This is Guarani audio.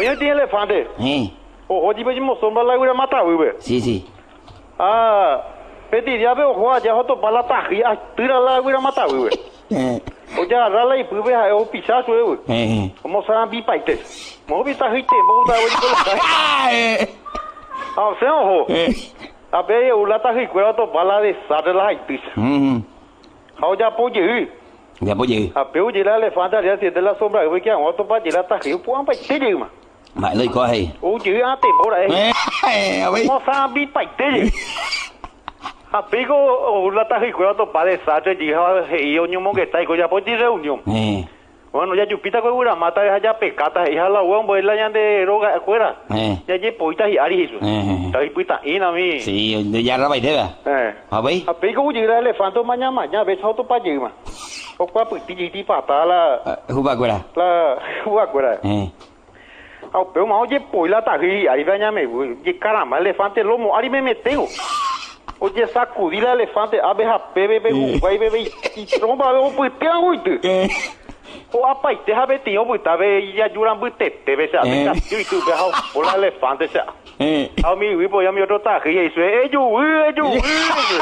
Peteĩ elefante. Eh. Oho jepe oñemosómba la yvyramatavýpe. Sí, sí. Ha peteĩ díape oho aja otopa la tahýi atýra la yvyramatavýpe. Eh. Ojagarra la ipýpe ha'e opicha chuégui. Eh. Omosarambipaite. Moõpi tahýi tembo gustavo ojekoloka. Eh. Ha osẽ oho. Eh. Ha pe ou la tahýikuéra otopa la desastre la haitýicha. Mm. Ha ojapo jey. Ojapo jey. Ha pe ou jey la elefante al día siguiente la sombra yvy hag̃ua otopa jey la tahýi opu'ãmbaite jeýma. Mba'e ndoikóva he'i. Ou jey ã tembo ra'e he'i. Eh, avei. Omosarambipaite jey. Ha péiko ou la tahýikuéra otopa desastre jey ha he'i oñomongeta hikuái ojapo jey reunión. Eh. Bueno, jajupíta ko yvyramáta ha japekáta he'i ha la uva ombo'e la ñande róga kuéra. Eh. Jajepoíta hi'ári he'i chupe. Eh, eh. Ta ipyta'ĩna umi. Sí, ndejarrapaitéva. Eh. Ha upéi? Ha péiko ujey la elefante omaña maña vése ha otopa jeýma. Okuapytĩ jeýti ipata la. Hupa kuéra. La hupa kuéra. Eh. Ha upéva ojepoi la tahýi hi'áripe añamegui, ojekarama elefante lómo ári memetévo. Ojesakudi la elefante ápe ha pépe pe huguái peve itrompa peve opyte angu'ity. Ho'apaite ha peteĩ opyta pe ijajúra mbytetépe che ápe ikatu oity upe ha opo la elefante che ápe. Ha umi yvýpe oĩ umi ótro tahýi he'i chupe, Ejuvy, ejuvy, ejuvy.